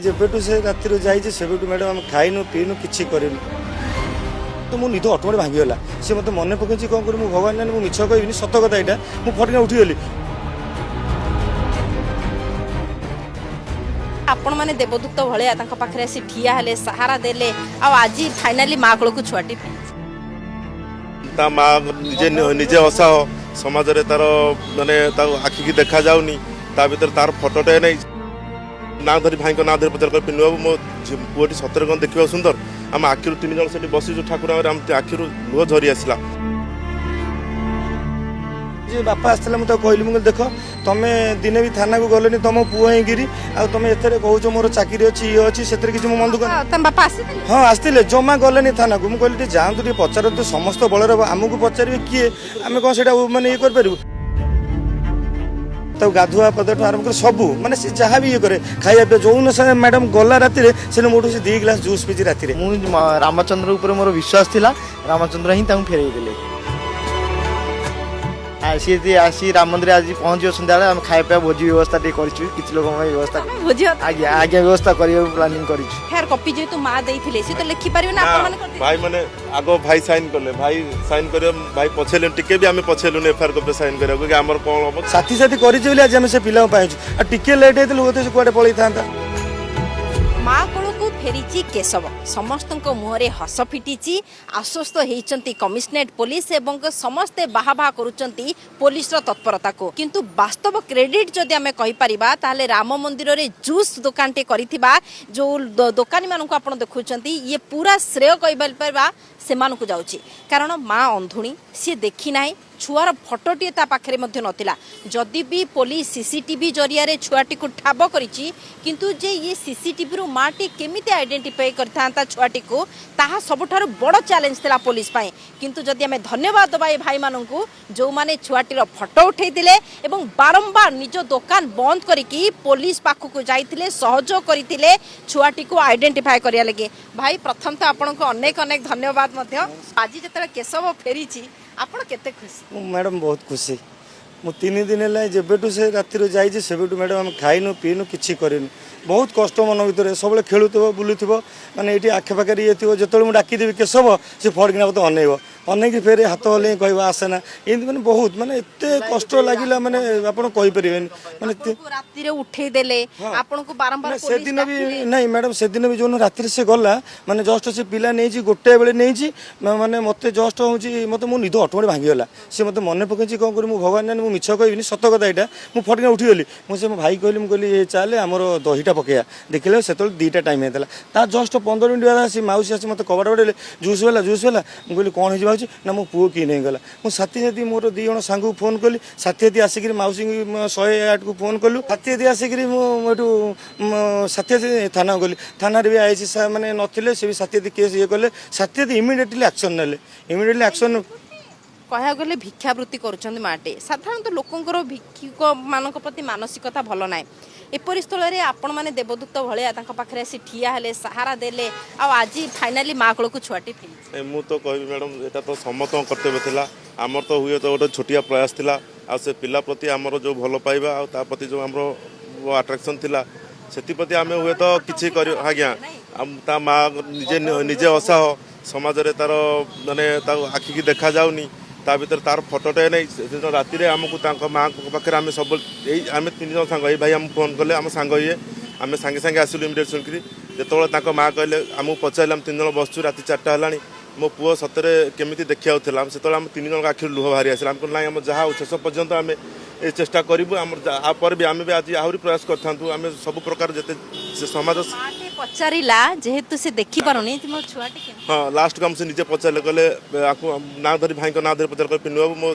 ଯେବେଠୁ ସେ ରାତିରୁ ଯାଇଛି, ସେବେଠୁ ମ୍ୟାଡ଼ାମ୍ ଆମେ ଖାଇନୁ ପିଇନୁ, କିଛି କରିନୁ। ତ ମୋ ନିଦ ଅଟୋମେଟିକ୍ ଭାଙ୍ଗିଗଲା। ସେ ମୋତେ ମନେ ପକେଇଛି, କ'ଣ କରିବି ମୁଁ ଭଗବାନ ଜାଣି। ମୁଁ ମିଛ କହିବିନି, ସତ କଥା ଏଇଟା। ମୁଁ ଫଟକିନା ଉଠିଗଲି। ଆପଣମାନେ ଦେବଦୂତ ଭଳିଆ ତାଙ୍କ ପାଖରେ ଆସି ଠିଆ ହେଲେ, ସାହାରା ଦେଲେ, ଆଉ ଆଜି ଫାଇନାଲି ମା କୋଳକୁ ଛୁଆଟି ଫେରିଛି। ତା ମା ନିଜେ ନିଜେ ଅସହାୟ ସମାଜରେ, ତାର ମାନେ ତାକୁ ଆଖିକି ଦେଖାଯାଉନି, ତା ଭିତରେ ତାର ଫଟୋଟେ ନେଇ ନାଁ ଧରି, ଭାଇଙ୍କ ନାଁ ଧରି ପଚାର କରି, ପିନୁ ବାବୁ, ମୋ ପୁଅଟି ସତରେ କ'ଣ ଦେଖିବାକୁ ସୁନ୍ଦର? ଆମ ଆଖିରୁ, ତିନି ଜଣ ସେଠି ବସିଛୁ ଠାକୁର ଆଗରେ, ଆମ ଆଖିରୁ ଲୁହ ଝରି ଆସିଲା। ଯେ ବାପା ଆସିଥିଲା, ମୁଁ ତାକୁ କହିଲି, ମୁଁ କହିଲି, ଦେଖ, ତମେ ଦିନେ ବି ଥାନାକୁ ଗଲେନି ତମ ପୁଅ ହେଇକିରି, ଆଉ ତମେ ଏଥିରେ କହୁଛ ମୋର ଚାକିରି ଅଛି, ଇଏ ଅଛି, ସେଥିରେ କିଛି ମୁଁ ମନ ଦୁଃଖ। ତମ ବାପା ଆସିଥିଲେ? ହଁ, ଆସିଥିଲେ, ଜମା ଗଲେନି ଥାନାକୁ। ମୁଁ କହିଲି, ଟିକେ ଯାଆନ୍ତୁ, ଟିକେ ପଚାରନ୍ତୁ, ସମସ୍ତ ବଳରେ ଆମକୁ ପଚାରିବେ କିଏ? ଆମେ କ'ଣ ସେଇଟା ମାନେ ଇଏ କରିପାରିବୁ? ତାକୁ ଗାଧୁଆ ପାଧୁଆଠୁ ଆରମ୍ଭ କରି ସବୁ, ମାନେ ସେ ଯାହା ବି ଇଏ କରେ, ଖାଇବା ପିଇବା, ଯୋଉଦିନ ସେ ମ୍ୟାଡ଼ାମ୍ ଗଲା ରାତିରେ, ସେଦିନ ମୋଠୁ ସେ 2 ଗ୍ଲାସ୍ ଜୁସ୍ ପିଇଛି ରାତିରେ। ମୁଁ ରାମଚନ୍ଦ୍ର ଉପରେ ମୋର ବିଶ୍ୱାସ ଥିଲା, ରାମଚନ୍ଦ୍ର ହିଁ ତାଙ୍କୁ ଫେରେଇ ଦେଲେ। ସିଏ ଯଦି ଆସି ରାମ ମନ୍ଦିର ଆଜି ପହଞ୍ଚିବ ସନ୍ଧ୍ୟାବେଳେ, ଆମେ ଖାଇବା ପିଇବା ଭୋଜି ବ୍ୟବସ୍ଥା ଟିକେ କରିଛୁ, କିଛି ଲୋକଙ୍କ ପାଇଁ ବ୍ୟବସ୍ଥା। ଭୋଜି? ଆଜ୍ଞା ଆଜ୍ଞା, ବ୍ୟବସ୍ଥା କରିବାକୁ ପ୍ଲାନିଂ କରିଛୁ। ଏଫଆଇଆର କପି ଯେହେତୁ ମା ଦେଇଥିଲେ, ସେ ତ ଲେଖିପାରିବେ ନା? ଆପଣମାନେ କରିଦେଇଥିଲେ? ଭାଇ ମାନେ ଆଗ ଭାଇ ସାଇନ୍ କଲେ। ଭାଇ ସାଇନ୍ କରିବା, ଭାଇ ପଛେଇଲେନି, ଟିକେ ବି ଆମେ ପଛେଇଲୁନି ଏଫଆଇଆର କପିରେ ସାଇନ୍ କରିବାକୁ କି ଆମର କ'ଣ ହବ। ସାଥି ସାଥି କରିଛି ବୋଲି ଆଜି ଆମେ ସେ ପିଲାଙ୍କୁ ପାଇଛୁ। ଆଉ ଟିକେ ଲେଟ୍ ହେଇଥିଲେ ହୁଏତ ସେ କୁଆଡ଼େ ପଳେଇଥାନ୍ତା। ମା କୋଳକୁ ଫେରିଛି କେଶବ। ସମସ୍ତଙ୍କ ମୁହଁରେ ହସ ଫିଟିଛି। ଆଶ୍ୱସ୍ତ ହେଇଛନ୍ତି କମିଶନରେଟ୍ ପୋଲିସ ଏବଂ ସମସ୍ତେ ବାହା ବାହା କରୁଛନ୍ତି ପୋଲିସର ତତ୍ପରତାକୁ। କିନ୍ତୁ ବାସ୍ତବ କ୍ରେଡିଟ୍ ଯଦି ଆମେ କହିପାରିବା, ତାହେଲେ ରାମ ମନ୍ଦିରରେ ଜୁସ୍ ଦୋକାନଟି କରିଥିବା ଯେଉଁ ଦୋକାନୀମାନଙ୍କୁ ଆପଣ ଦେଖୁଛନ୍ତି, ଇଏ ପୁରା ଶ୍ରେୟ କହିପାରିବା ସେମାନଙ୍କୁ ଯାଉଛି। କାରଣ ମା ଅନ୍ଧୁଣୀ, ସିଏ ଦେଖି ନାହିଁ, ଛୁଆର ଫଟୋଟିଏ ତା ପାଖରେ ମଧ୍ୟ ନଥିଲା। ଯଦି ବି ପୋଲିସ ସିସିଟିଭି ଜରିଆରେ ଛୁଆଟିକୁ ଠାବ କରିଛି, କିନ୍ତୁ ଯେ ଇଏ ସିସିଟିଭିରୁ ମାଟି କେମିତି ଆଇଡେଣ୍ଟିଫାଇ କରିଥାନ୍ତା ଛୁଆଟିକୁ, ତାହା ସବୁଠାରୁ ବଡ଼ ଚ୍ୟାଲେଞ୍ଜ ଥିଲା ପୋଲିସ ପାଇଁ। କିନ୍ତୁ ଯଦି ଆମେ ଧନ୍ୟବାଦ ଦେବା ଏ ଭାଇମାନଙ୍କୁ, ଯେଉଁମାନେ ଛୁଆଟିର ଫଟୋ ଉଠେଇଥିଲେ ଏବଂ ବାରମ୍ବାର ନିଜ ଦୋକାନ ବନ୍ଦ କରିକି ପୋଲିସ ପାଖକୁ ଯାଇଥିଲେ, ସହଯୋଗ କରିଥିଲେ ଛୁଆଟିକୁ ଆଇଡେଣ୍ଟିଫାଏ କରିବା ଲାଗି। ଭାଇ, ପ୍ରଥମ ତ ଆପଣଙ୍କୁ ଅନେକ ଅନେକ ଧନ୍ୟବାଦ ମଧ୍ୟ। ଆଜି ଯେତେବେଳେ କେଶବ ଫେରିଛି, ଆପଣ କେତେ ଖୁସି? ମୁଁ ମ୍ୟାଡ଼ାମ୍ ବହୁତ ଖୁସି। ମୁଁ 3 ଦିନ ହେଲା, ଯେବେଠୁ ସେ ରାତିରୁ ଯାଇଛି, ସେବେଠୁ ମ୍ୟାଡ଼ାମ୍ ଆମେ ଖାଇନୁ ପିଇନୁ, କିଛି କରିନୁ। ବହୁତ କଷ୍ଟ ମନ ଭିତରେ। ସବୁବେଳେ ଖେଳୁଥିବ, ବୁଲୁଥିବ, ମାନେ ଏଇଠି ଆଖପାଖରେ ଇଏ ଥିବ। ଯେତେବେଳେ ମୁଁ ଡାକିଦେବି କେଶବ, ସେ ଫଟକିନା ମୋତେ ଅନେଇବ, ଅନେଇକି ଫେରେ ହାତ ହଲେଇ କହିବ ଆସେନା। ଏମିତି ମାନେ ବହୁତ, ମାନେ ଏତେ କଷ୍ଟ ଲାଗିଲା, ମାନେ ଆପଣ କହିପାରିବେନି। ମାନେ ଆପଣଙ୍କୁ ରାତିରେ ଉଠେଇ ଦେଲେ, ଆପଣଙ୍କୁ ବାରମ୍ବାର ନା, ପୋଲିସ ସେଦିନ ବି ଡାକିଲେ। ନାଇଁ ମ୍ୟାଡ଼ାମ୍, ସେଦିନ ବି ଯେଉଁଦିନ ରାତିରେ ସେ ଗଲା, ମାନେ ଜଷ୍ଟ ସେ ପିଲା ନେଇଛି, ଗୋଟେ ବେଳେ ନେଇଛି, ମାନେ ମୋତେ ଜଷ୍ଟ ହେଉଛି ମୋତେ ମୋ ନିଦ ଅଟୋମେଟିକ୍ ଭାଙ୍ଗିଗଲା। ସେ ମୋତେ ମନେ ପକେଇଛି, କ'ଣ କରିବି ମୁଁ ଭଗବାନ ଜାଣି। ମୁଁ ମିଛ କହିବିନି, ସତ କଥା ଏଇଟା। ମୁଁ ଫଟକିନା ଉଠିଗଲି। ମୁଁ ସେ ମୋ ଭାଇ କହିଲି, ମୁଁ କହିଲି, ଏ ଚାଲେ, ଆମର ଦହିଟା ପକେଇବା। ଦେଖିଲେ ସେତେବେଳେ 2ଟା ଟାଇମ୍ ହେଇଥିଲା। ତା ଜଷ୍ଟ 15 ମିନିଟ୍ ବାଦ ଆସି ମାଉସୀ ଆସି ମୋତେ କବାଟ ବାଡ଼େଇଲେ, ଜୁସ୍ ବାଲା, ଜୁସ୍ ବାଲା। ମୁଁ କହିଲି, କ'ଣ ହେଇଛି ମାଉସୀ? ନା, ମୋ ପୁଅ କିଏ ନେଇଗଲା। ମୁଁ ସାଥି ସାଥି ମୋର 2 ଜଣ ସାଙ୍ଗକୁ ଫୋନ୍ କଲି। ସାଥି ସାଥି ଆସିକିରି ମାଉସୀଙ୍କୁ 108କୁ ଫୋନ୍ କଲୁ। ସାଥି ସାଥି ଆସିକିରି ମୁଁ ଏଠୁ ସାଥି ସାଥି ଥାନାକୁ ଗଲି। ଥାନାରେ ବି ଆଇସି ସାର୍ ମାନେ ନଥିଲେ, ସେ ବି ସାଥି ସାଥି କେସ୍ ଇଏ କଲେ। ସାଥି ସାଥି ଇମିଡ଼ିଏଟଲି ଆକ୍ସନ୍ ନେଲେ, ଇମିଡ଼ିଏଟଲି ଆକ୍ସନ୍। କହିବାକୁ ଗଲେ ଭିକ୍ଷାବୃତ୍ତି କରୁଛନ୍ତି ମାଟେ। ସାଧାରଣତଃ ଲୋକଙ୍କର ଭିକ୍ଷୁକ ମାନଙ୍କ ପ୍ରତି ମାନସିକତା ଭଲ ନାହିଁ। ଏପରି ସ୍ଥଳରେ ଆପଣମାନେ ଦେବଦୂତ ଭଳିଆ ତାଙ୍କ ପାଖରେ ଆସି ଠିଆ ହେଲେ, ସାହାରା ଦେଲେ, ଆଉ ଆଜି ଫାଇନାଲି ମା କୋଳକୁ ଛୁଆଟି ଫେରିଛି। ନାଇଁ, ମୁଁ ତ କହିବି ମ୍ୟାଡ଼ାମ୍, ଏଇଟା ତ ସମସ୍ତଙ୍କ କର୍ତ୍ତବ୍ୟ ଥିଲା। ଆମର ତ ହୁଏତ ଗୋଟେ ଛୋଟିଆ ପ୍ରୟାସ ଥିଲା। ଆଉ ସେ ପିଲା ପ୍ରତି ଆମର ଯେଉଁ ଭଲ ପାଇବା ଆଉ ତା ପ୍ରତି ଯେଉଁ ଆମର ଆଟ୍ରାକ୍ସନ୍ ଥିଲା, ସେଥିପ୍ରତି ଆମେ ହୁଏତ କିଛି କରି। ଆଜ୍ଞା, ଆଉ ତା ମା ନିଜେ ନିଜେ ଅସହାୟ ସମାଜରେ, ତାର ମାନେ ତାକୁ ଆଖିକି ଦେଖାଯାଉନି, ତା ଭିତରେ ତାର ଫଟୋଟେ ନେଇ। ସେଦିନ ରାତିରେ ଆମକୁ ତାଙ୍କ ମାଆଙ୍କ ପାଖରେ ଆମେ ସବୁବେଳେ ଏଇ ଆମେ ତିନି ଜଣ ସାଙ୍ଗ, ଏଇ ଭାଇ ଆମକୁ ଫୋନ୍ କଲେ, ଆମ ସାଙ୍ଗ ଇଏ, ଆମେ ସାଙ୍ଗେ ସାଙ୍ଗେ ଆସିଲୁ ଇମିଡ଼ିଏଟ୍ ଶୁଣିକିରି। ଯେତେବେଳେ ତାଙ୍କ ମା କହିଲେ, ଆମକୁ ପଚାରିଲେ, ଆମେ ତିନି ଜଣ ବସିଛୁ, ରାତି 4ଟା ହେଲାଣି, ମୋ ପୁଅ ସତରେ କେମିତି ଦେଖିବାକୁ ଥିଲା? ଆମେ ସେତେବେଳେ ଆମ ତିନି ଜଣଙ୍କ ଆଖିରୁ ଲୁହ ବାହାରି ଆସିଲା। ଆମେ କହିଲୁ, ନାଇଁ, ଆମ ଯାହା ହଉ ଶେଷ ପର୍ଯ୍ୟନ୍ତ ଆମେ ଏ ଚେଷ୍ଟା କରିବୁ। ଆମର ଆ ପରେ ବି ଆମେ ବି ଆଜି ଆହୁରି ପ୍ରୟାସ କରିଥାନ୍ତୁ। ଆମେ ସବୁ ପ୍ରକାର ଯେତେ ସେ ସମାଜ ମାଟି ପଚାରିଲା, ଯେହେତୁ ସେ ଦେଖିପାରୁନି ଯେ ମୋ ଛୁଆଟି କେମିତି। ହଁ, ଲାଷ୍ଟକୁ ଆମ ସେ ନିଜେ ପଚାରିଲେ, କହିଲେ ଆକୁ ନାଁ ଧରି, ଭାଇଙ୍କ ନାଁ ଧରି ପଚାରିଲେ, କହିଲେ, ପିନୁ ବାବୁ, ମୋ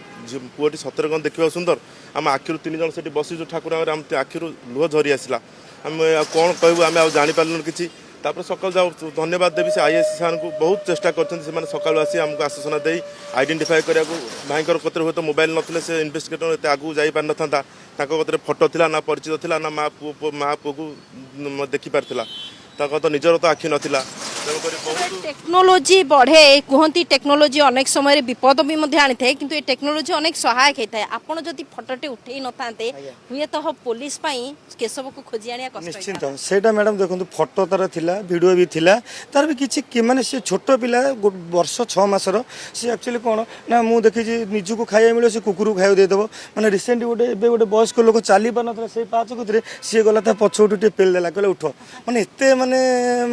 ପୁଅଟି ସତରେ କ'ଣ ଦେଖିବାକୁ ସୁନ୍ଦର? ଆମ ଆଖିରୁ, ତିନି ଜଣ ସେଠି ବସିଛୁ ଠାକୁର ଆଗରେ, ଆମ ଆଖିରୁ ଲୁହ ଝରି ଆସିଲା। ଆମେ ଆଉ କ'ଣ କହିବୁ, ଆମେ ଆଉ ଜାଣିପାରିଲୁନି କିଛି। ତାପରେ ସକାଳୁ ଯାଉ ଧନ୍ୟବାଦ ଦେବି ସେ ଆଇଆଇସି ସାର୍ଙ୍କୁ, ବହୁତ ଚେଷ୍ଟା କରିଛନ୍ତି। ସେମାନେ ସକାଳୁ ଆସି ଆମକୁ ଆଶ୍ୱାସନା ଦେଇ ଆଇଡେଣ୍ଟିଫାଏ କରିବାକୁ, ଭାଇଙ୍କର କତିରେ ହୁଏତ ମୋବାଇଲ ନଥିଲେ ସେ ଇନଭେଷ୍ଟିଗେଟର ଏତେ ଆଗକୁ ଯାଇପାରିନଥାନ୍ତା। ତାଙ୍କ କତିରେ ଫଟୋ ଥିଲା ନା ପରିଚିତ ଥିଲା ନା ମା ପୁଅ, ମା ପୁଅକୁ ଦେଖିପାରିଥିଲା। ତାଙ୍କ ତ ନିଜର ତ ଆଖି ନଥିଲା। ତେଣୁକରି ବହୁତ ଟେକ୍ନୋଲୋଜି ବଢ଼େ କୁହନ୍ତି, ଟେକ୍ନୋଲୋଜି ଅନେକ ସମୟରେ ବିପଦ ବି ମଧ୍ୟ ଆଣିଥାଏ, କିନ୍ତୁ ଏ ଟେକ୍ନୋଲୋଜି ଅନେକ ସହାୟକ ହେଇଥାଏ। ଆପଣ ଯଦି ଫଟୋଟେ ଉଠେଇ ନଥାନ୍ତେ, ହୁଏତ ପୋଲିସ ପାଇଁ କେଶବକୁ ଖୋଜି ଆଣିବା କଷ୍ଟ। ନିଶ୍ଚିନ୍ତ ସେଇଟା ମ୍ୟାଡ଼ାମ୍। ଦେଖନ୍ତୁ, ଫଟୋ ତାର ଥିଲା, ଭିଡ଼ିଓ ବି ଥିଲା ତାର ବି କିଛି ମାନେ ସେ ଛୋଟ ପିଲା, ବର୍ଷ 6 ମାସର। ସେ ଆକ୍ଚୁଆଲି କ'ଣ ନା, ମୁଁ ଦେଖିଛି ନିଜକୁ ଖାଇବା ମିଳିବ, ସେ କୁକୁରକୁ ଖାଇବାକୁ ଦେଇଦେବ। ମାନେ ରିସେଣ୍ଟ ଗୋଟେ ଏବେ ଗୋଟେ ବୟସ୍କ ଲୋକ ଚାଲି ପାରୁନଥିଲା, ସେଇ ପାହାଚ କତିରେ ସିଏ ଗଲା, ତା ପଛପଟୁ ଟିକେ ପେଲି ଦେଲା, କହିଲେ ଉଠ। ମାନେ ଏତେ ମାନେ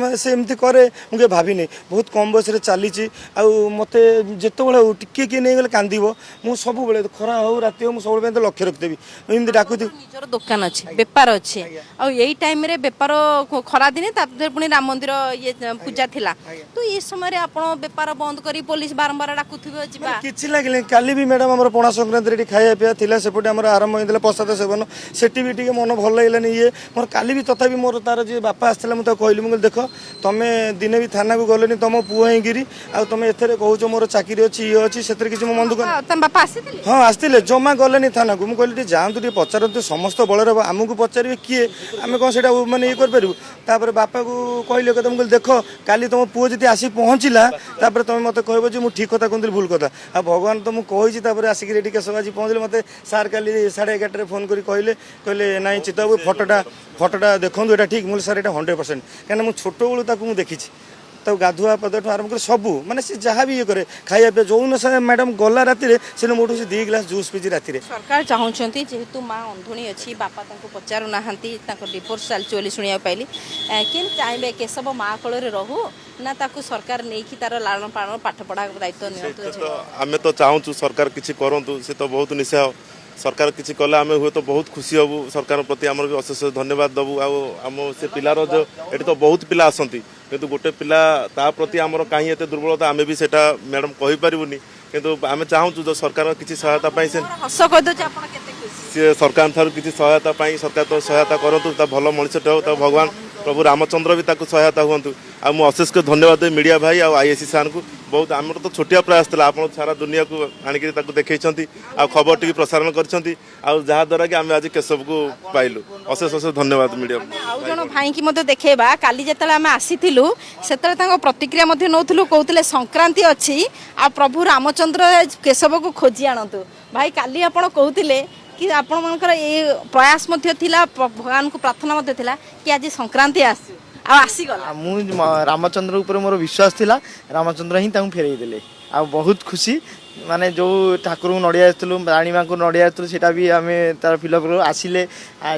ମାନେ ସେ ଏମିତି କରେ ମୁଁ କେବେ ଭାବିନି। ବହୁତ କମ୍ ବୟସରେ ଚାଲିଛି। ଆଉ ମୋତେ ଯେତେବେଳେ ହଉ ଟିକେ କିଏ ନେଇଗଲେ କାନ୍ଦିବ। ମୁଁ ସବୁବେଳେ, ଖରା ହଉ ରାତି ହଉ, ମୁଁ ସବୁବେଳେ ପାଇଁ ତ ଲକ୍ଷ୍ୟ ରଖିଦେବି, ମୁଁ ଏମିତି ଡାକୁଥିବି। ନିଜର ଦୋକାନ ଅଛି, ବେପାର ଅଛି, ଆଉ ଏଇ ଟାଇମରେ ବେପାର ଖରା ଦିନେ, ତାପରେ ପୁଣି ରାମ ମନ୍ଦିର ଇଏ ପୂଜା ଥିଲା, ତ ଏଇ ସମୟରେ ଆପଣ ବେପାର ବନ୍ଦ କରି ପୋଲିସ ବାରମ୍ବାର ଡାକୁଥିବେ ଯିବା। କିଛି ଲାଗିଲାନି। କାଲି ବି ମ୍ୟାଡ଼ାମ୍ ଆମର ପଣା ସଂକ୍ରାନ୍ତିରେ ଏଠି ଖାଇବା ପିଇବା ଥିଲା, ସେପଟେ ଆମର ଆରମ୍ଭ ହେଇଥିଲା ପ୍ରସାଦ ସେବନ, ସେଠି ବି ଟିକେ ମନ ଭଲ ଲାଗିଲାନି ଇଏ ମୋର କାଲି ବି। ତଥାପି ମୋର ତାର ଯିଏ ବାପା ଆସିଥିଲା, ମୁଁ ତାକୁ କହିଲି, ମୁଁ କହିଲି, ଦେଖ, ତମେ ଦିନେ ବି ଥାନାକୁ ଗଲେନି ତମ ପୁଅ ହେଇକିରି, ଆଉ ତମେ ଏଥିରେ କହୁଛ ମୋର ଚାକିରି ଅଛି, ଇଏ ଅଛି, ସେଥିରେ କିଛି ମୁଁ ମନ ଦୁଃଖ ତମ ବାପା ଆସିଥିଲେ? ହଁ, ଆସିଥିଲେ। ଜମା ଗଲେନି ଥାନାକୁ। ମୁଁ କହିଲି, ଟିକେ ଯାଆନ୍ତୁ, ଟିକେ ପଚାରନ୍ତୁ। ସମସ୍ତ ବଳରେ ଆମକୁ ପଚାରିବେ କିଏ? ଆମେ କ'ଣ ସେଇଟା ମାନେ ଇଏ କରିପାରିବୁ? ତାପରେ ବାପାକୁ କହିଲେ କଥା। ମୁଁ କହିଲି, ଦେଖ, କାଲି ତମ ପୁଅ ଯଦି ଆସି ପହଞ୍ଚିଲା, ତାପରେ ତମେ ମୋତେ କହିବ ଯେ ମୁଁ ଠିକ୍ କଥା କହୁଥିଲି, ଭୁଲ କଥା। ଆଉ ଭଗବାନ ତ ମୁଁ କହିଛି। ତାପରେ ଆସିକିରି ଏଠି କେଶବ ଆଜି ପହଞ୍ଚିଲେ। ମୋତେ ସାର୍ କାଲି 11:30ରେ ଫୋନ୍ କରି କହିଲେ, କହିଲେ, ନାଇଁ ଚିତ୍ତ ବାବୁ, ଫଟୋଟା ଫଟୋଟା ଦେଖନ୍ତୁ, ଏଇଟା ଠିକ୍? ମୁଁ କହିଲି, ସାର୍, ଏଇଟା 100%। କାହିଁକିନା ମୁଁ ଛୋଟବେଳୁ ତାକୁ ମୁଁ ଦେଖିଛି, ତାକୁ ଗାଧୁଆ ପାଧୁଆଠୁ ଆରମ୍ଭ କରି ସବୁ, ମାନେ ସେ ଯାହା ବି ଇଏ କରେ, ଖାଇବା ପିଇବା। ଯୋଉଦିନ ସେ ମ୍ୟାଡ଼ାମ୍ ଗଲା ରାତିରେ, ସେଦିନ ମୋଠୁ ସେ 2 ଗ୍ଲାସ୍ ଜୁସ୍ ପିଇଛି ରାତିରେ। ସରକାର ଚାହୁଁଛନ୍ତି, ଯେହେତୁ ମା ଅନ୍ଧୁଣୀ ଅଛି, ବାପା ତାଙ୍କୁ ପଚାରୁନାହାନ୍ତି, ତାଙ୍କ ଡିଭୋର୍ସ ଚାଲିଛି ବୋଲି ଶୁଣିବାକୁ ପାଇଲି, କେମିତି ଚାହିଁବେ କେଶବ ମା କୋଳରେ ରହୁ ନା ତାକୁ ସରକାର ନେଇକି ତାର ଲାଳନ ପାଳନ, ପାଠ ପଢ଼ା ଦାୟିତ୍ୱ ନିଅନ୍ତୁ? ସେଇଟା ତ ଆମେ ତ ଚାହୁଁଛୁ ସରକାର କିଛି କରନ୍ତୁ। ସେ ତ ବହୁତ ନିଃସହାୟ। ସରକାର କିଛି କଲେ ଆମେ ହୁଏତ ବହୁତ ଖୁସି ହବୁ। ସରକାରଙ୍କ ପ୍ରତି ଆମର ବି ଅଶେଷ ଧନ୍ୟବାଦ ଦେବୁ। ଆଉ ଆମ ସେ ପିଲାର ଯେଉଁ, ଏଠି ତ ବହୁତ ପିଲା ଆସନ୍ତି, କିନ୍ତୁ ଗୋଟେ ପିଲା, ତା ପ୍ରତି ଆମର କାହିଁ ଏତେ ଦୁର୍ବଳତା, ଆମେ ବି ସେଇଟା ମ୍ୟାଡ଼ାମ୍ କହିପାରିବୁନି। କିନ୍ତୁ ଆମେ ଚାହୁଁଛୁ ଯେ ସରକାରଙ୍କ କିଛି ସହାୟତା ପାଇଁ ସେ ମୋର ହସ କହିଦେଉଛି ଆପଣ କେତେ ଖୁସି। ସିଏ ସରକାରଙ୍କ ଠାରୁ କିଛି ସହାୟତା ପାଇଁ, ସରକାର ତ ସହାୟତା କରନ୍ତୁ। ତା ଭଲ ମଣିଷଟେ ହଉ, ତା ଭଗବାନ ପ୍ରଭୁ ରାମଚନ୍ଦ୍ର ବି ତାକୁ ସହାୟତା ହୁଅନ୍ତୁ। ଆଉ ମୁଁ ଅଶେଷ ଧନ୍ୟବାଦ ଦେବି ମିଡ଼ିଆ ଭାଇ ଆଉ ଆଇଆଇସି ସାର୍ଙ୍କୁ ବହୁତ। ଆମର ତ ଛୋଟିଆ ପ୍ରୟାସ ଥିଲା, ଆପଣ ସାରା ଦୁନିଆକୁ ଆଣିକିରି ତାକୁ ଦେଖେଇଛନ୍ତି ଆଉ ଖବରଟିକି ପ୍ରସାରଣ କରିଛନ୍ତି, ଆଉ ଯାହାଦ୍ୱାରା କି ଆମେ ଆଜି କେଶବକୁ ପାଇଲୁ। ଅଶେଷ ଅଶେଷ ଧନ୍ୟବାଦ ମିଡ଼ିଆ। ଆଉ ଜଣ ଭାଇଙ୍କି ମଧ୍ୟ ଦେଖେଇବା। କାଲି ଯେତେବେଳେ ଆମେ ଆସିଥିଲୁ, ସେତେବେଳେ ତାଙ୍କ ପ୍ରତିକ୍ରିୟା ମଧ୍ୟ ନେଉଥିଲୁ। କହୁଥିଲେ ସଂକ୍ରାନ୍ତି ଅଛି ଆଉ ପ୍ରଭୁ ରାମଚନ୍ଦ୍ର କେଶବକୁ ଖୋଜି ଆଣନ୍ତୁ। ଭାଇ, କାଲି ଆପଣ କହୁଥିଲେ କି ଆପଣମାନଙ୍କର ଏଇ ପ୍ରୟାସ ମଧ୍ୟ ଥିଲା, ଭଗବାନଙ୍କୁ ପ୍ରାର୍ଥନା ମଧ୍ୟ ଥିଲା କି ଆଜି ସଂକ୍ରାନ୍ତି ଆସୁ, ଆଉ ଆସିଗଲା। ଆଉ ମୁଁ ରାମଚନ୍ଦ୍ର ଉପରେ ମୋର ବିଶ୍ୱାସ ଥିଲା, ରାମଚନ୍ଦ୍ର ହିଁ ତାଙ୍କୁ ଫେରେଇ ଦେଲେ ଆଉ ବହୁତ ଖୁସି। ମାନେ ଯେଉଁ ଠାକୁରଙ୍କୁ ନଡ଼ିଆ ଆସିଥିଲୁ, ରାଣୀ ମାଙ୍କୁ ନଡ଼ିଆ ଆସିଥିଲୁ, ସେଇଟା ବି ଆମେ ତାର ଫିଲ୍ଅପ୍ କଲୁ। ଆସିଲେ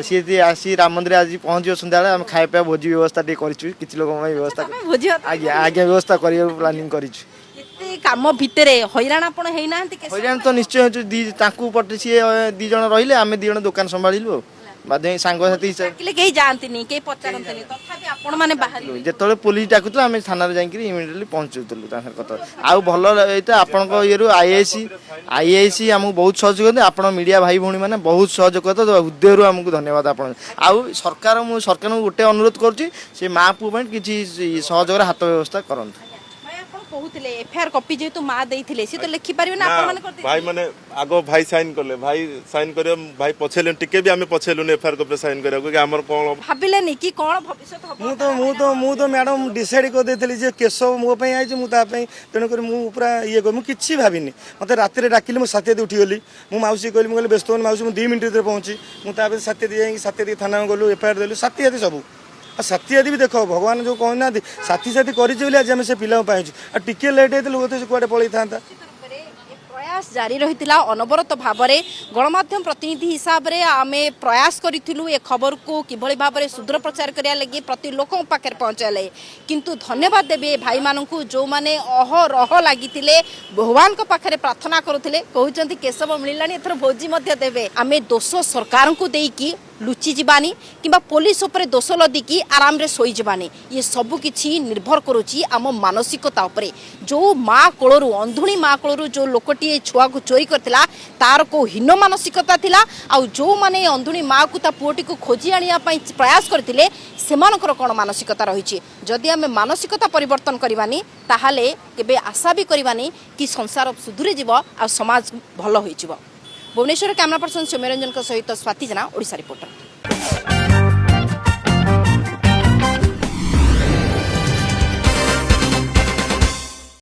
ସିଏ ଯଦି ଆସି ରାମ ମନ୍ଦିର ଆଜି ପହଞ୍ଚିବ ସନ୍ଧ୍ୟାବେଳେ, ଆମେ ଖାଇବା ପିଇବା ଭୋଜି ବ୍ୟବସ୍ଥା ଟିକେ କରିଛୁ, କିଛି ଲୋକଙ୍କ ପାଇଁ ବ୍ୟବସ୍ଥା। ତମେ ଭୋଜି ଭାତ ଆଜ୍ଞା, ବ୍ୟବସ୍ଥା କରିବାକୁ ପ୍ଲାନିଂ କରିଛୁ। ଏତେ କାମ ଭିତରେ ହଇରାଣ ଆପଣ ହେଇନାହାନ୍ତି କେଶବ? ହଇରାଣ ତ ନିଶ୍ଚୟ ହେଉଛୁ। ଦି ତାଙ୍କୁ ପଟେ ସିଏ 2 ଜଣ ରହିଲେ, ଆମେ 2 ଜଣ ଦୋକାନ ସମ୍ଭାଳିଲୁ। ଆଉ ବାଧ୍ୟ ହେଇ ସାଙ୍ଗସାଥି ହିସାବରେ ଡାକିଲେ କେହି ଯାଆନ୍ତିନି, କେହି ପଚାରନ୍ତିନି, ତଥାପି ଆପଣ ମାନେ ବାହାରିଲେ। ଯେତେବେଳେ ପୋଲିସ ଡାକୁଥିଲା, ଆମେ ଥାନାରେ ଯାଇକିରି ଇମିଡ଼ିଏଟଲି ପହଞ୍ଚୁଥିଲୁ ତାଙ୍କ ସାଙ୍ଗରେ କଥା। ଆଉ ଭଲ ଏଇଟା ଆପଣଙ୍କ ଇଏରୁ ଆଇଆଇସି ଆମକୁ ବହୁତ ସହଯୋଗ କରନ୍ତି। ଆପଣ ମିଡ଼ିଆ ଭାଇ ଭଉଣୀମାନେ ବହୁତ ସହଯୋଗ କରନ୍ତି। ହୃଦୟରୁ ଆମକୁ ଧନ୍ୟବାଦ ଆପଣ। ଆଉ ସରକାର, ମୁଁ ସରକାରଙ୍କୁ ଗୋଟେ ଅନୁରୋଧ କରୁଛି, ସେ ମା ପୁଅ ପାଇଁ କିଛି ସହଯୋଗର ହାତ ବ୍ୟବସ୍ଥା କରନ୍ତୁ। ଭାଇ, ଆପଣ କହୁଥିଲେ ଏଫଆଇଆର କପି ଯେହେତୁ ମା ଦେଇଥିଲେ, ସିଏ ତ ଲେଖିପାରିବେ ନା, ଆପଣ ମାନେ କରିଦେଇଥିଲେ? ଭାଇ ମାନେ ଆଗ ଭାଇ ସାଇନ୍ କଲେ। ଭାଇ ସାଇନ୍ କରିବା, ଭାଇ ପଛେଇଲେନି, ଟିକେ ବି ଆମେ ପଛେଇଲୁନି ଏଫଆଇଆର କପିରେ ସାଇନ୍ କରିବାକୁ କି ଆମର କ'ଣ ଭାବିଲେନି କି କ'ଣ ଭବିଷ୍ୟତ ହବ? ମୁଁ ତ ମ୍ୟାଡ଼ାମ୍ ଡିସାଇଡ୍ କରିଦେଇଥିଲି ଯେ କେଶବ ମୋ ପାଇଁ ଆଇଛି, ମୁଁ ତା ପାଇଁ। ତେଣୁକରି ମୁଁ ପୁରା ଇଏ କରି ମୁଁ କିଛି ଭାବିନି। ମୋତେ ରାତିରେ ଡାକିଲେ, ମୁଁ ସାତିଆଦି ଉଠିଗଲି। ମୁଁ ମାଉସୀ କହିଲି, ମୁଁ କହିଲି, ବ୍ୟସ୍ତ ହୁଅନି ମାଉସୀ, ମୁଁ 2 ମିନିଟ୍ ଭିତରେ ପହଞ୍ଚି। ମୁଁ ତାପରେ ସାତିଆଦି ଯାଇକି ସାତିଆଦି ଥାନାକୁ ଗଲୁ, ଏଫଆଇଆର ଦେଲୁ, ସାତିଆଦି ସବୁ। ଆଉ ସାତିଆଦି ବି ଦେଖ, ଭଗବାନ ଯେଉଁ କହୁନାହାନ୍ତି, ସାଥି ସାଥି କରିଛି ବୋଲି ଆଜି ଆମେ ସେ ପିଲାଙ୍କୁ ପାଇଛୁ। ଆଉ ଟିକେ ଲେଟ୍ ହେଇଥିଲେ ହୁଏତ ସେ କୁଆଡ଼େ ପଳେଇଥାନ୍ତା। ନିଶ୍ଚିତ ରୂପରେ ଏ ପ୍ରୟାସ ଜାରି ରହିଥିଲା ଅନବରତ ଭାବରେ। ଗଣମାଧ୍ୟମ ପ୍ରତିନିଧି ହିସାବରେ ଆମେ ପ୍ରୟାସ କରିଥିଲୁ ଏ ଖବରକୁ କିଭଳି ଭାବରେ ସୁଦୂର ପ୍ରଚାର କରିବା ଲାଗି, ପ୍ରତି ଲୋକଙ୍କ ପାଖରେ ପହଞ୍ଚାଇବା ଲାଗି। କିନ୍ତୁ ଧନ୍ୟବାଦ ଦେବି ଏ ଭାଇମାନଙ୍କୁ, ଯେଉଁମାନେ ଅହରହ ଲାଗିଥିଲେ, ଭଗବାନଙ୍କ ପାଖରେ ପ୍ରାର୍ଥନା କରୁଥିଲେ। କହୁଛନ୍ତି କେଶବ ମିଳିଲାଣି, ଏଥର ଭୋଜି ମଧ୍ୟ ଦେବେ। ଆମେ ଦୋଷ ସରକାରଙ୍କୁ ଦେଇକି ଲୁଚି ଯିବାନି କିମ୍ବା ପୋଲିସ ଉପରେ ଦୋଷ ଲଦିକି ଆରାମରେ ଶୋଇଯିବାନି। ଇଏ ସବୁ କିଛି ନିର୍ଭର କରୁଛି ଆମ ମାନସିକତା ଉପରେ। ଯେଉଁ ମା କୋଳରୁ, ଅନ୍ଧୁଣୀ ମା କୋଳରୁ ଯେଉଁ ଲୋକଟିଏ ଛୁଆକୁ ଚୋରି କରିଥିଲା, ତାର କେଉଁ ହୀନ ମାନସିକତା ଥିଲା, ଆଉ ଯେଉଁମାନେ ଏ ଅନ୍ଧୁଣୀ ମାକୁ ତା ପୁଅଟିକୁ ଖୋଜି ଆଣିବା ପାଇଁ ପ୍ରୟାସ କରିଥିଲେ, ସେମାନଙ୍କର କ'ଣ ମାନସିକତା ରହିଛି? ଯଦି ଆମେ ମାନସିକତା ପରିବର୍ତ୍ତନ କରିବାନି, ତାହେଲେ କେବେ ଆଶା ବି କରିବାନି କି ସଂସାର ସୁଧୁରି ଯିବ ଆଉ ସମାଜ ଭଲ ହୋଇଯିବ। ଭୁବନେଶ୍ୱର କ୍ୟାମେରା ପର୍ସନ ସୌମ୍ୟରଞ୍ଜନଙ୍କ ସହିତ ସ୍ୱାତି ଜେନା, ଓଡ଼ିଶା ରିପୋର୍ଟର।